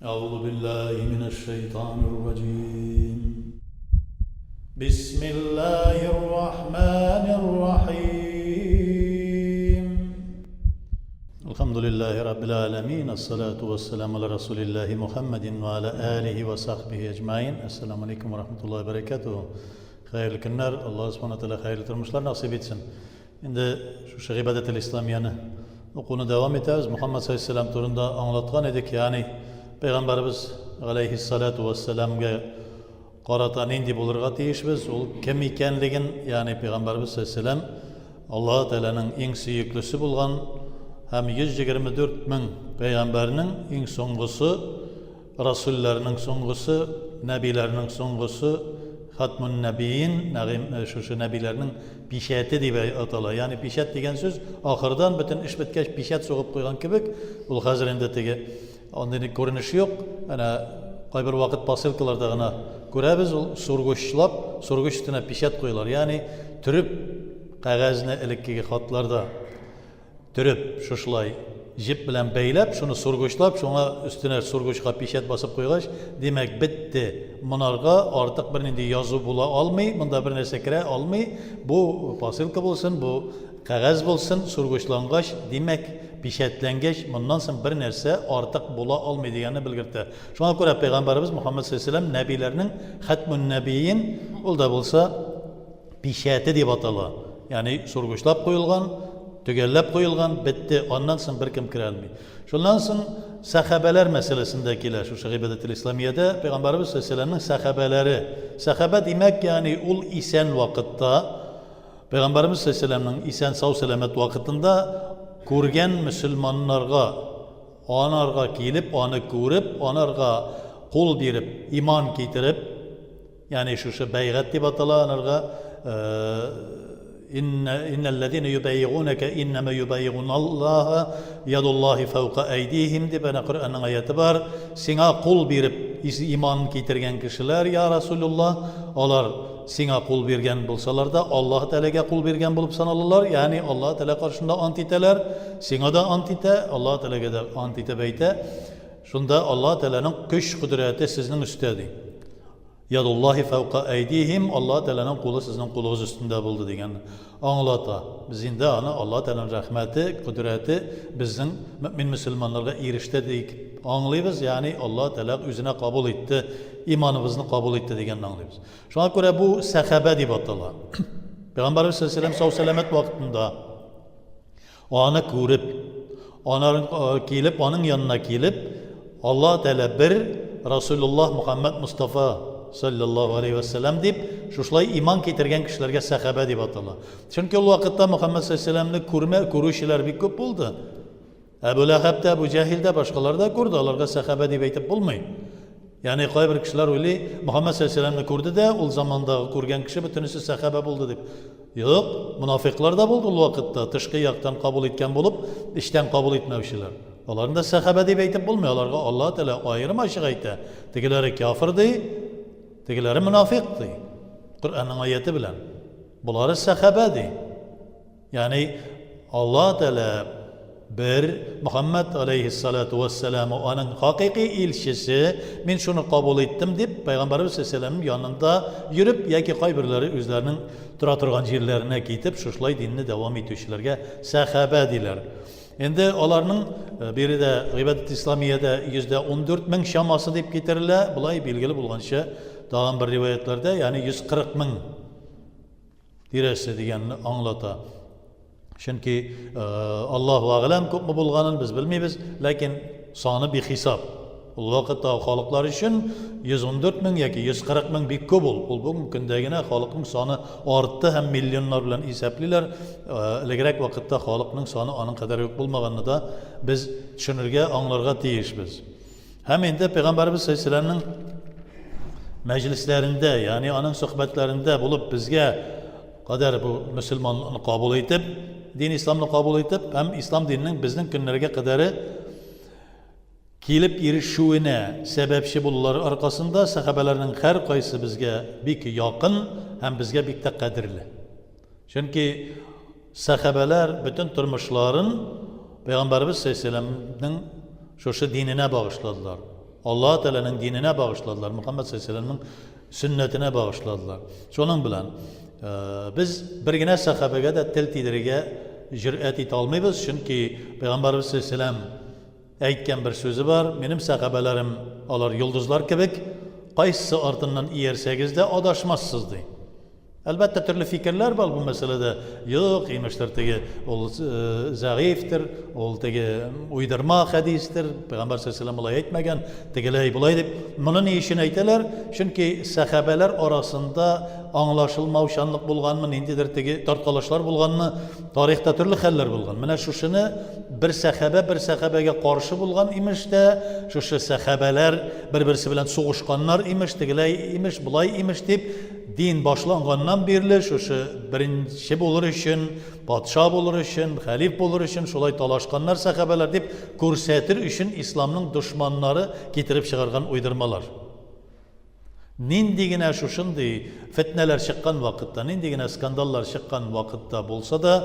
أعوذ بالله من الشيطان الرجيم بسم الله الرحمن الرحيم الحمد لله رب العالمين الصلاة والسلام على رسول الله محمد وعلى آله وصحبه أجمعين السلام عليكم ورحمة الله وبركاته Хәерле көннәр, Аллаһ Субхана Тәгалә хәерле тормышлар насыйп итсен. Инде шушы гыйбадәтел исламияне укуны дәвам итәбез. Мухаммад саллаллаху турында аңлаткан идек, ягъни пәйгамбәребез галәйһиссалату вассаламга карата нинди булырга тиешбез, ул кем икәнлеген, ягъни пәйгамбәребез саллаллаху Аллаһ Тәгаләнең иң сөеклесе булган һәм 124 мең пәйгамбәрнең иң соңгысы Расүлләрнең соңгысы, нәбиләрнең соңгысы, хатмун нәбиин, нәгыйм, шушы нәбиләрнең пичәте дип атала. Ягъни пичәт дигән сүз ахырдан бөтен эш беткәч пичәт сугып куйган кебек, ул хәзер инде теге андый күренеш юк. Әнә кайбер вакыт посылкаларда гына күрәбез, ул сургучлап, сургуч өстенә пичәт куялар. Ягъни төреп кәгазьне элеккеге хатларда Төреп, шушылай җеп белән бәйләп, шуны сургучлап, шуңа өстенә сургучка пичәт басып куйгач, димәк, бетте. Монарга артык бернинди язу була алмый, монда бер нәрсә керә алмый. Бу посылка булсын, бу кәгазь булсын, сургучлангач, димәк, пичәтләнгәч, моннан соң бер нәрсә артык була алмый дигәнне белгертә. Шуңа күрә пәйгамбәребез Мөхәммәд саллаллаһу алейһи ва сәлләм нәбиләрнең хәтмүн нәбиин, ул да булса, пичәте дип атала. Ягъни сургучлап куелган, төгәлләп куелган, бетте, аннан соң беркем керә алмый. Шуннан соң сәхабәләр мәсьәләсендә килә шушы гыйбадәтел исламиядә пәйгамбәребез саллаллаһу сәхабәләре. Сәхабә димәк, ягъни ул исән вакытта пәйгамбәребез саллаллаһу исән сау сәламәт вакытында күргән мөселманнарга анарга килеп, аны күреп, анарга кул биреп, иман китереп, Ягъни шушы бәйгать дип атала анарга Иннәлләзина юбәйгунака иннама юбәйгуналлаһа ядуллаһи фәүка әйдихим дип әнә Коръәннең аяты бар. Сиңа кул биреп иман китергән кешеләр, я Расулуллаһ, алар сиңа кул биргән булсалар да, Аллаһ Тәгаләгә кул биргән булып саналалар, ягъни Аллаһ Тәгалә каршында ант итәләр, сиңа да ант итә, Аллаһ Тәгаләгә дә ант итеп әйтә. Шунда Аллаһ Тәгаләнең көч-кодрәте сезнең өстә ди. Ядуллаһи фәүка әйдихим, Аллаһ Тәгаләнең кулы сезнең кулыгыз өстендә булды дигәнне аңлата. Без инде аны Аллаһ Тәгаләнең рәхмәте, кодрәте безнең мөэмин мөселманнарга иреште дип аңлыйбыз, ягъни Аллаһ Тәгалә үзенә кабул итте, иманыбызны кабул итте дигәнне аңлыйбыз. Шуңа күрә бу сәхабә дип атала. Пәйгамбәребез саллаллаһу алейһи ва сәлләм сау-сәламәт вакытында Аны күреп, анарын килеп, аның янына килеп, Аллаһ Тәгалә бер, Расулуллаһ Мухаммад Мустафа саллаллаһу алейхи ва сәлләм дип, шушылай иман китергән кешеләргә сәхабә дип атала. Чөнки ул вакытта Мухаммад саллаллаһу алейхи күрмә, күрүчеләр бик күп булды. Әбу Ләһәб тә, Әбу Җәһил дә, башкалар да күрде, аларга сәхабә дип әйтеп булмый. Ягъни кайбер кешеләр уйлый, Мөхәммәд саллаллаһу алейһи күрде дә, ул замандагы күргән кеше бөтенесе сәхабә булды дип. Юк, мунафиклар да булды ул вакытта, тышкы яктан кабул иткән булып, эчтән кабул итмәүчеләр. Аларны да сәхабә дип әйтеп булмый, аларга Аллаһ Тәгалә аерым ачык әйтә. Тегеләре кяфер ди, тегеләре мунафик ди. Коръәннең аяте белән. Болары сәхабә ди. Ягъни Аллаһ Тәгалә бер Мөхәммәд алейһиссалату вассалам аның хакыйкый илчесе, мин шуны кабул иттем дип пәйгамбәребез саллаллаһу янында йөреп яки кайберләре үзләренең тора торган җирләренә китеп шушылай динне дәвам итүчеләргә сәхабә диләр. Инде аларның э, биредә гыйбадәт исламиядә 114 мең чамасы дип китерелә, болай билгеле булганча тагын бер риваятләрдә, ягъни 140 мең тирәсе дигәнне аңлата. Чөнки э, Аллаһу әгъләм күпме булганын без белмибез, ләкин саны бихисап. Ул вакытта халыклар өчен 114 мең яки 140 мең бик күп ул. Ул бүгенге көндә генә халыкның саны артты һәм миллионнар белән исәплиләр. Э, элегрәк вакытта халыкның саны аның кадәр үк булмаганны да без төшенергә, аңларга тиешбез. Һәм инде Пәйгамбәребез саллаллаһу мәҗлесләрендә, ягъни аның сөхбәтләрендә булып безгә кадәр бу мөселманлыкны кабул итеп, дин исламны кабул итеп һәм ислам диненең безнең көннәргә кадәре килеп ирешүенә сәбәпче булулары аркасында сәхабәләрнең һәркайсы безгә бик якын һәм безгә бик тә кадерле. Чөнки сәхабәләр бөтен тормышларын Пәйгамбәребез саллаллаһу шушы диненә багышладылар. Аллаһ Тәгаләнең диненә багышладылар, Мөхәммәд саллаллаһу сөннәтенә багышладылар. Шуның белән без бер генә сәхабәгә дә тел тидерергә җөрьәт итә алмыйбыз, чөнки Пәйгамбәрбез саллаллаһу әйткән бер сүзе бар, минем сәхабәләрем алар йолдызлар кебек, кайсысы артыннан иярсәгез дә адашмассыз, ди. Әлбәттә, төрле фикерләр бар бу мәсьәләдә. Юк, имештер, теге ул зәгыйфьтер, ул теге уйдырма хәдистер, Пәйгамбәр саллаллаһу алейһи әйтмәгән, тегеләй болай дип. Моны ни өчен әйтәләр? Чөнки сәхабәләр арасында аңлашылмаучанлык булганмы, ниндидер теге тарткалашлар булганмы, тарихта төрле хәлләр булган. Менә шушыны бер сәхабә бер сәхабәгә каршы булган имеш тә, шушы сәхабәләр бер-берсе белән сугышканнар имеш, тегеләй имеш, болай имеш дип Дин башланганнан бирле шушы беренче булыр өчен, патша булыр өчен, хәлиф булыр өчен шулай талашканнар сәхабәләр дип күрсәтер өчен исламның дошманнары китереп чыгарган уйдырмалар. Нинди генә шушындый фетнәләр чыккан вакытта, нинди генә скандаллар чыккан вакытта булса да,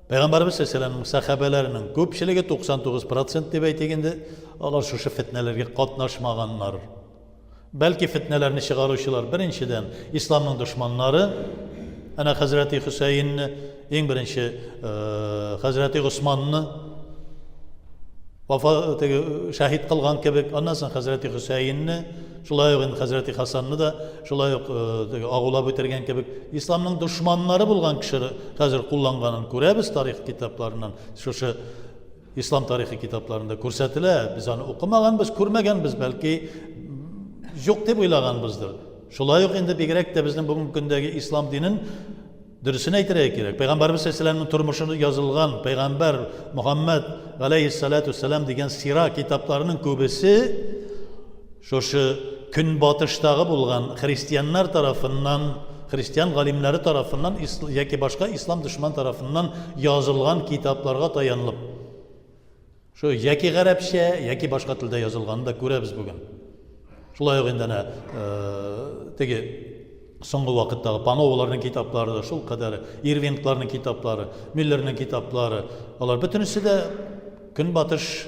Пәйгамбәребез саллаллаһу сәхабәләренең күпчелеге 99 процент дип әйтик инде, алар шушы фетнәләргә катнашмаганнар. Бәлки фетнәләрне чыгаручылар, беренчедән, исламның дошманнары, әнә хәзрәти Хөсәенне, иң беренче хәзрәти Госманны вафа теге шәһид кылган кебек, аннан соң хәзрәти Хөсәенне, шулай ук инде хәзрәти Хасанны да шулай ук теге агулап үтергән кебек, исламның дошманнары булган кеше хәзер кулланганын күрәбез тарих китапларыннан. Шушы Ислам тарихы китапларында күрсәтелә, без аны укымаганбыз, күрмәгәнбез, бәлки юк дип уйлаганбыздыр. Шулай ук инде бигрәк тә безнең бүгенге көндәге ислам динен дөресен әйтергә кирәк. Пәйгамбәрбез саллаллаһу тормышын язылган пәйгамбәр Мухаммад галәйһиссалату вассалам дигән сира китапларының күбесе шушы көнбатыштагы булган христианнар тарафыннан, христиан галимнәре тарафыннан яки башка ислам дошман тарафыннан язылган китапларга таянылып, шул яки гарәпчә, яки башка телдә язылганын да күрәбез бүген. Шулай ук инде әнә теге соңгы вакыттагы Пановаларның китаплары да шул кадәр, Ирвингларның китаплары, Миллерның китаплары, алар бөтенесе дә көнбатыш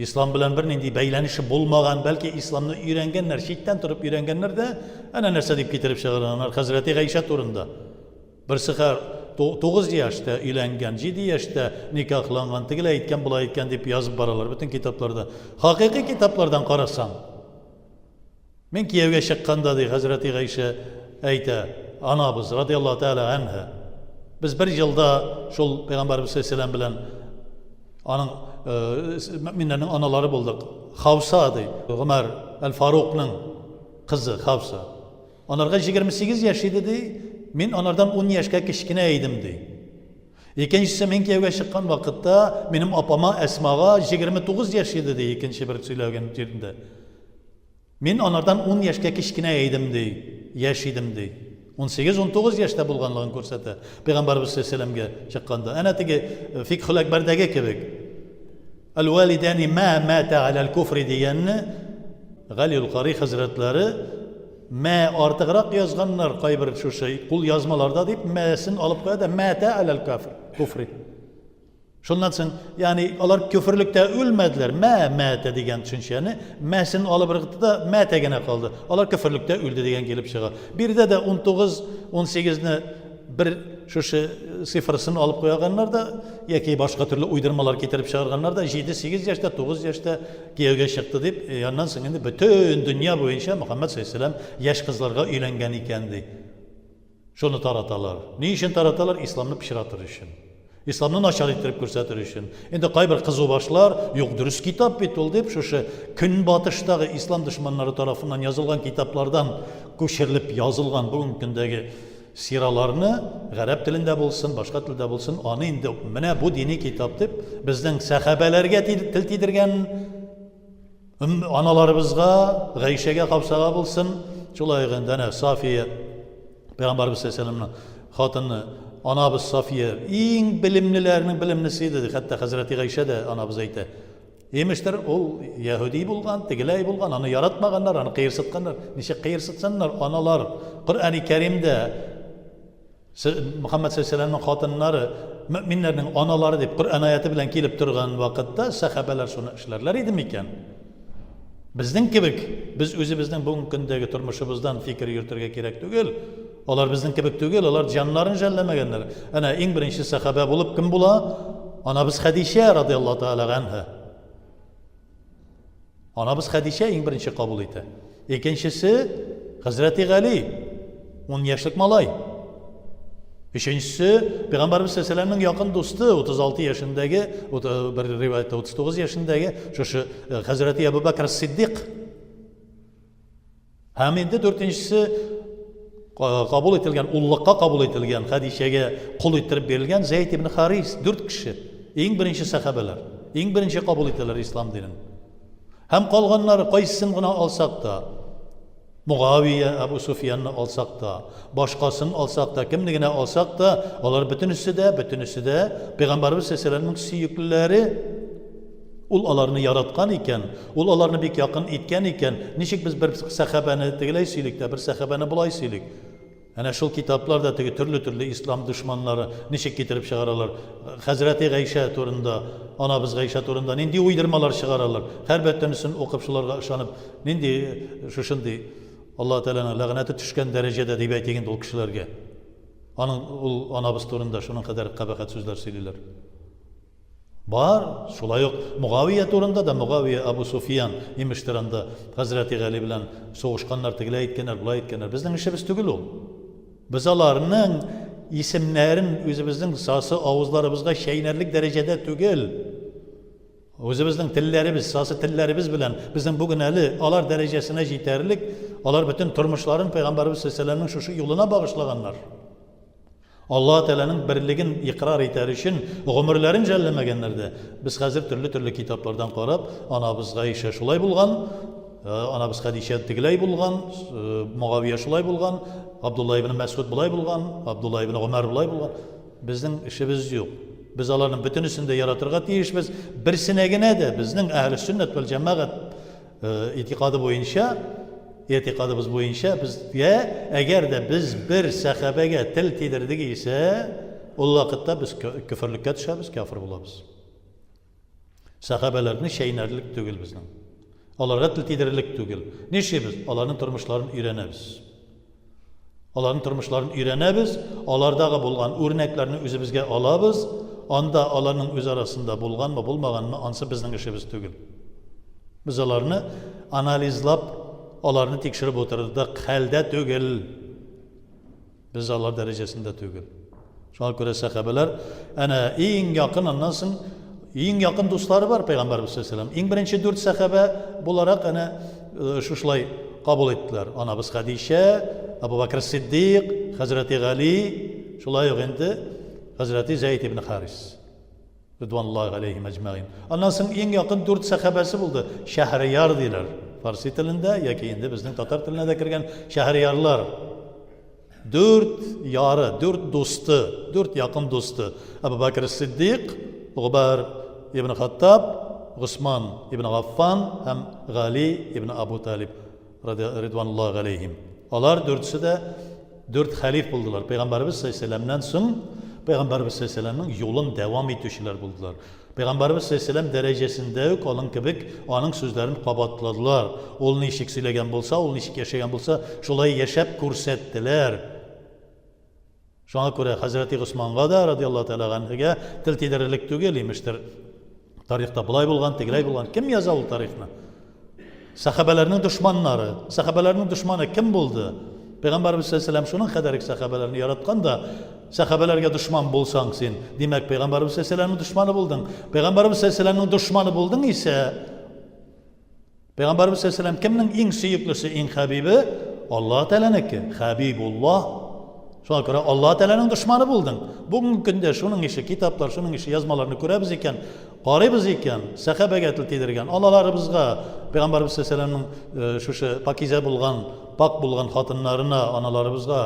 Ислам белән бернинди бәйләнеше булмаган, бәлки исламны өйрәнгәннәр, читтән торып өйрәнгәннәр дә, әнә нәрсә дип китереп чыгарганнар хәзрәти Гайшә турында. Берсе хәр 9 яшьтә өйләнгән, 7 яшьтә никахланган, тегеләй әйткән, болай әйткән дип язып баралар бөтен китапларда. Хакыйкый китаплардан карасаң, Мин кияүгә чыкканда, ди хәзрәти Гайшә әйтә, анабыз, радиаллаһу тәгалә анһа. Без бер елда шул пәйгамбәрбез саллаллаһу белән аның мөэминнәрнең аналары булдык. Хавса ди, Гомәр әл-Фарукның кызы Хавса. Анарга 28 яшь иде ди, мин анардан 10 яшькә кечкенә идем ди. Икенчесе, мин кияүгә чыккан вакытта минем апама Әсмага 29 яшь иде ди, икенче бер сөйләгән җирендә. Мин анардан ун яшькә кечкенә идем, ди, яшь идем, ди. 18-19 яшьтә булганлыгын күрсәтә. Пәйгамбәрбез саллаллаһу чыкканда. Әнә теге э, Фикхул Әкбәрдәге кебек. Әл-валидани ма мата алал куфри дигәнне Галиул Кари хәзрәтләре мә артыграк язганнар кайбер шушы кул язмаларда дип мәсен алып куя да мата алал куфри. Шуннан соң, ягъни алар көферлектә үлмәделәр. Мә мәтә дигән төшенчәне мәсен алып ыргытты да мәтә генә калды. Алар көферлектә үлде дигән килеп чыга. Биредә дә 19, 18-не бер шушы цифрасын алып куяганнар да яки башка төрле уйдырмалар китереп чыгарганнар да 7-8 яшьтә, 9 яшьтә кияүгә чыкты дип, аннан соң инде бөтен дөнья буенча Мөхәммәд саллаллаһу алейһи яшь кызларга өйләнгән икән ди. Шуны тараталар. Ни өчен тараталар? Исламны пычратыр өчен. Исламны начар иттереп күрсәтер өчен. Инде кайбер кызу башлар, юк, дөрес китап бит ул дип, шушы көнбатыштагы ислам дошманнары тарафыннан язылган китаплардан күчерелеп язылган бүгенге көндәге сираларны гарәп телендә булсын, башка телдә булсын, аны инде менә бу дини китап дип, безнең сәхабәләргә тел тидергән Аналарыбызга, Гайшәгә, Хавсага булсын, шулай ук инде әнә Сафия, Пәйгамбәрбез саллаллаһу хатыны, анабыз Сафия иң белемлеләрнең белемлесе иде, хәтта хәзрәти Гайшә дә анабыз әйтә. Имештер, ул яһүди булган, тегеләй булган, аны яратмаганнар, аны кыерсытканнар. Ничек кыерсытсыннар, аналар Коръәни Кәримдә Мөхәммәд саллаллаһу хатыннары, мөэминнәрнең аналары дип Коръән аяты белән килеп торган вакытта сәхабәләр шуны эшләрләр иде микән? Безнең кебек, без үзебезнең бүгенге көндәге тормышыбыздан фикер йөртергә кирәк түгел. Алар безнең кебек түгел, алар җаннарын жәлләмәгәннәр. Әнә иң беренче сәхабә булып кем була? Анабыз Хәдичә радиаллаһу тәгалә ганһа. Анабыз Хәдичә иң беренче кабул итә. Икенчесе Хәзрәти Гали, 10 яшьлек малай. Өченчесе Пәйгамбәрбез саллаллаһу якын дусты, 36 яшендәге, бер риваятьтә 39 яшендәге шушы э, Хәзрәти Әбу Бәкр Сиддик. Һәм инде дүртенчесе кабул ителгән, уллыкка кабул ителгән, Хәдичәгә кол иттереп бирелгән Зәйд ибн Харис, дүрт кеше. Иң беренче сәхабәләр, иң беренче кабул итәләр ислам динен. Һәм калганнары кайсысын гына алсак та, Мугавия Әбу Суфиянны алсак та, башкасын алсак та, кемне генә алсак та, алар бөтенесе дә, бөтенесе дә Пәйгамбәрбез саллаллаһу сөеклеләре. Ул аларны яраткан икән, ул аларны бик якын иткән икән, ничек без бер сәхабәне тегеләй сөйлик тә, бер сәхабәне болай сөйлик? Әнә шул китаплар да теге төрле-төрле ислам дошманнары ничек китереп чыгаралар. Хәзрәти Гайшә турында, анабыз Гайшә турында нинди уйдырмалар чыгаралар. Һәрбөтенесен укып шуларга ышанып, нинди шушындый Аллаһ Тәгаләнең ләгънәте төшкән дәрәҗәдә дип әйтик инде ул кешеләргә. Аның ул анабыз турында шуның кадәр кабахәт сүзләр сөйлиләр. Бар, шулай ук Мугавия турында да, Мугавия Абу Суфиян, имештер анда Хәзрәти Гали белән сугышканнар, тегеләй иткәннәр, болай иткәннәр. Безнең эшебез түгел ул. Без аларның исемнәрен үзебезнең сасы авызларыбызга чәйнәрлек дәрәҗәдә түгел. Үзебезнең телләребез, сасы телләребез белән безнең бүген әле алар дәрәҗәсенә җитәрлек, алар бөтен тормышларын Пәйгамбәребез саллаллаһу алейһи ва сәлләмнең шушы юлына багышлаганнар. Аллаһ Тәгаләнең берлеген икърар итәр өчен гомерләрен жәлләмәгәннәр дә. Без хәзер төрле-төрле китаплардан карап, анабыз Гаишә шулай булган, э, анабыз Хәдичә тегеләй булган, э, Мугавия шулай булган, Абдулла ибн Мәсгуд болай булган, Абдулла ибн Гомәр болай булган. Безнең эшебез юк. Без аларның бөтенесен дә яратырга тиешбез. Берсенә генә дә безнең әһле сөннәт вәл җәмәгать Итикады буенча, итикадыбыз буенча безгә, әгәр дә без бер сәхабәгә тел тидердек исә, ул вакытта без көферлеккә төшәбез, кафир булабыз. Сәхабәләрне чәйнәрлек түгел безнең. Аларга тел тидерерлек түгел. Нишлибез? Аларның тормышларын өйрәнәбез. Аларның тормышларын өйрәнәбез, алардагы булган үрнәкләрне үзебезгә алабыз, анда аларның үз арасында булганмы, булмаганмы, ансы безнең эшебез түгел. Без аларны анализлап, аларны тикшереп утырдык хәлдә түгел. Без алар дәрәҗәсендә түгел. Шуңа күрә сәхабәләр әнә иң якын аннан соң иң якын дуслары бар пәйгамбәрбез саллаллаһу Иң беренче дүрт сәхабә буларак әнә э, шушылай кабул иттеләр. Анабыз Хәдичә, Абу Бакр Сиддик, Хәзрәти Гали, шулай ук инде Хәзрәти Зәйд ибн Харис. Ридвануллаһи галәйһим әҗмәгыйн. Аннан соң иң якын дүрт сәхабәсе булды. Шәһрияр диләр. Фарси телендә яки инде безнең татар теленә дә кергән шәһриярлар. Дүрт яры, дүрт дусты, дүрт якын дусты. Әбу Бәкр Сиддик, Гомәр ибн Хаттаб, Госман ибн Гаффан һәм Гали ибн Абу Талиб ридвануллаһи галәйһим. Алар дүртесе дә дүрт хәлиф булдылар. Пәйгамбәребез саллаллаһу соң Пәйгамбәребез саллаллаһу юлын дәвам итүчеләр булдылар. Пәйгамбәребез саллаллаһу дәрәҗәсендә үк аның кебек аның сүзләрен кабатладылар. Ул ничек сөйләгән булса, ул ничек яшәгән булса, шулай яшәп күрсәттеләр. Шуңа күрә хәзрәти Госманга да радиаллаһу тәгалә ганһегә тел тидерерлек түгел, имештер. Тарихта болай булган, тегеләй булган. Кем яза ул тарихны? Сәхабәләрнең дошманнары. Сәхабәләрнең дошманы кем булды? Пәйгамбәрбез саллаллаһу шуның кадәр сәхабәләрне яраткан да, сәхабәләргә дошман булсаң син, димәк, пәйгамбәрбез саллаллаһу дошманы булдың. Пәйгамбәрбез саллаллаһу дошманы булдың исә, пәйгамбәрбез саллаллаһу кемнең иң сөеклесе, иң хәбибе? Аллаһ Тәгаләнеке, Хәбибуллаһ. Шуңа күрә Аллаһ Тәгаләнең дошманы булдың. Бүгенге көндә шуның ише китаплар, шуның ише язмаларны күрәбез икән, карыйбыз икән, сәхабәгә тел тидергән, аналарыбызга, Пәйгамбәрбез саллаллаһу алейһи шушы пакизә булган, пак булган хатыннарына, аналарыбызга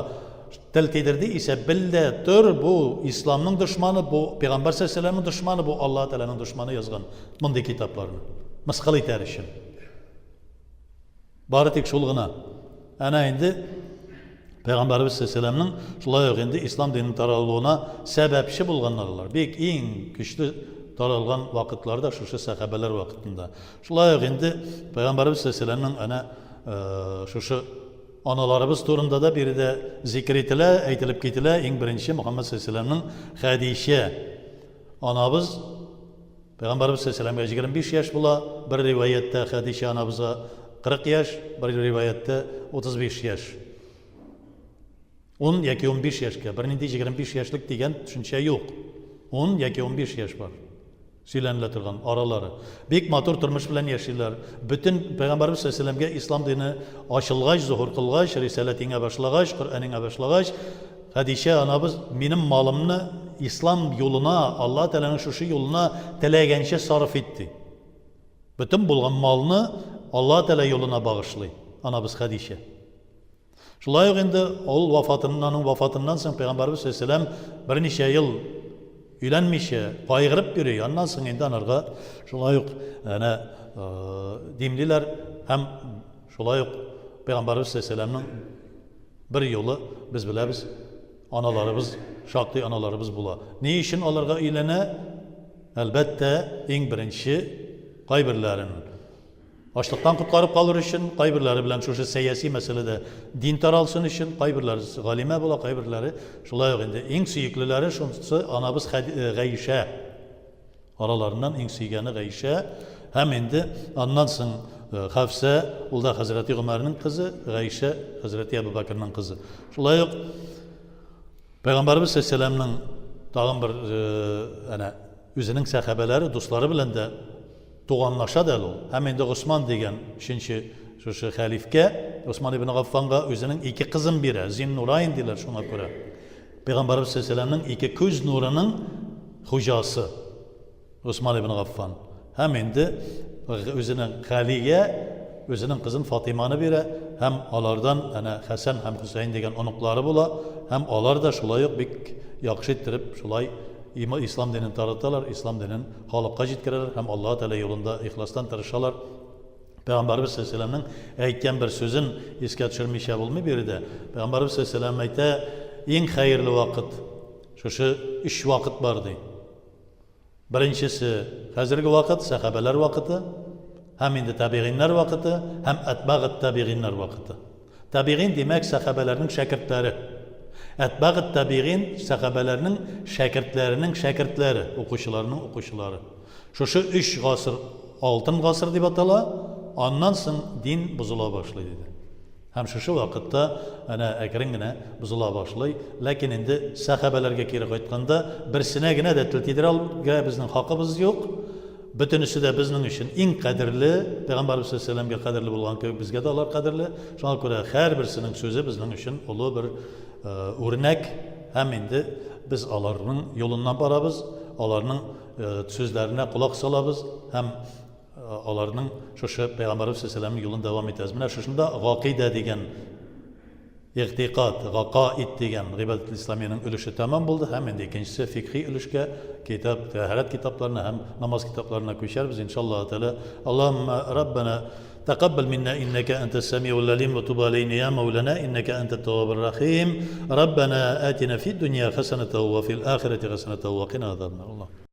тел тидерде исә, бел дә тор, бу исламның дошманы, бу Пәйгамбәр саллаллаһу алейһи дошманы, бу Аллаһ Тәгаләнең дошманы язган мондый китапларны. Мыскыл итәр өчен. Бары тик шул гына. Әнә инде Пәйгамбәребез саллаллаһу шулай ук инде ислам диненең таралуына сәбәпче булганнар алар. Бик иң көчле таралган вакытларда шушы сәхабәләр вакытында. Шулай ук инде Пәйгамбәребез саллаллаһу әнә шушы аналарыбыз турында да биредә зикер ителә, әйтелеп кителә. Иң беренче Мөхәммәд саллаллаһу Хәдичә анабыз. Пәйгамбәребез саллаллаһу 25 яшь була, бер риваятьтә Хәдичә анабызга 40 яшь, бер риваятьтә 35 яшь. 10 яки 15 яшькә, бернинди 25 яшьлек дигән төшенчә юк. 10 яки 15 яшь бар. Сөйләнелә торган аралары. Бик матур тормыш белән яшиләр. Бөтен Пәйгамбәрбез саллаллаһу ислам дине ачылгач, зуһур кылгач, рисаләт иңә башлагач, Коръән иңә башлагач, Хәдичә анабыз минем малымны ислам юлына, Аллаһ Тәгаләнең шушы юлына теләгәнчә сарыф ит ди. Бөтен булган малны Аллаһ Тәгалә юлына багышлый анабыз Хәдичә. Шулай ук инде ул вафатыннан, аның вафатыннан соң Пәйгамбәрбез саллаллаһу алейһи берничә ел өйләнмичә кайгырып йөри. Аннан соң инде анарга шулай ук әнә димлиләр һәм шулай ук Пәйгамбәрбез саллаллаһу бер юлы без беләбез, аналарыбыз, шактый аналарыбыз була. Ни өчен аларга өйләнә? Әлбәттә, иң беренче кайберләрен Ачлыктан коткарып калыр өчен, кайберләре белән шушы сәяси мәсьәләдә дин таралсын өчен, кайберләре галимә була, кайберләре шулай ук инде иң сөеклеләре шунысы анабыз Гәйшә. Араларыннан иң сөйгәне Гәйшә һәм инде аннан соң Хәфсә, ул да хәзрәти Гомәрнең кызы, Гәйшә хәзрәти Әбу Бәкернең кызы. Шулай ук Пәйгамбәрбез саллаллаһу тагын бер әнә үзенең сәхабәләре, дуслары белән дә Туганлаша да әле ул. Һәм инде Госман дигән өченче шушы хәлифкә, Госман ибн Гаффанга үзенең ике кызын бирә. Зиннурайн диләр шуңа күрә. Пәйгамбәрбез саллаллаһу ике күз нурының хуҗасы Госман ибн Гаффан. Һәм инде үзенең Галигә үзенең кызын Фатиманы бирә һәм алардан әнә Хәсән һәм Хөсәен дигән оныклары була һәм алар да шулай ук бик яхшы иттереп шулай ислам динен тараталар, ислам динен халыкка җиткерәләр һәм Аллаһы Тәгалә юлында ихластан тырышалар. Пәйгамбәребез саллаллаһу алейһи ва әйткән бер сүзен искә төшермичә булмый биредә. Пәйгамбәребез саллаллаһу алейһи әйтә, иң хәерле вакыт шушы өч вакыт бар ди. Беренчесе хәзерге вакыт, сәхабәләр вакыты, һәм инде табигыйннәр вакыты, һәм әтбагыт табигыйннәр вакыты. Табигыйн, димәк, сәхабәләрнең шәкертләре. Әтбагыт табигыйн, сәхабәләрнең шәкертләренең шәкертләре, укучыларының укучылары. Шушы өч гасыр алтын гасыр дип атала, аннан соң дин бозыла башлый, диде. Һәм шушы вакытта әнә әкрен генә бозыла башлый. Ләкин инде сәхабәләргә кире кайтканда, берсенә генә дә тел тидерә алырга безнең хакыбыз юк. Бөтенесе дә безнең өчен иң кадерле, Пәйгамбәребез саллаллаһу алейһи кадерле булган кебек, безгә дә алар кадерле. Шуңа күрә һәрберсенең сүзе безнең өчен олы бер үрнәк һәм инде без аларның юлыннан барабыз, аларның сүзләренә колак салабыз һәм аларның шушы Пәйгамбәребез саллаллаһу алейһи юлын дәвам итәбез. Менә шушында гакыйдә дигән Игътикад, гакаид дигән гыйбадәтел исламиянең өлеше тәмам булды һәм инде икенчесе фикхи өлешкә, китап, тәһарәт китапларына һәм намаз китапларына күчәрбез, иншаллаһу тәгалә. Аллаһумма Раббана тәкаббал минна иннәкә әнтәс сәмиул алим ва туб алейна я маулана иннәкә әнтәт тәввабур рахим. Раббана атина фид дөнья хәсәнәтән ва фил ахирәти хәсәнәтән ва кина азабаннар. Аллаһ.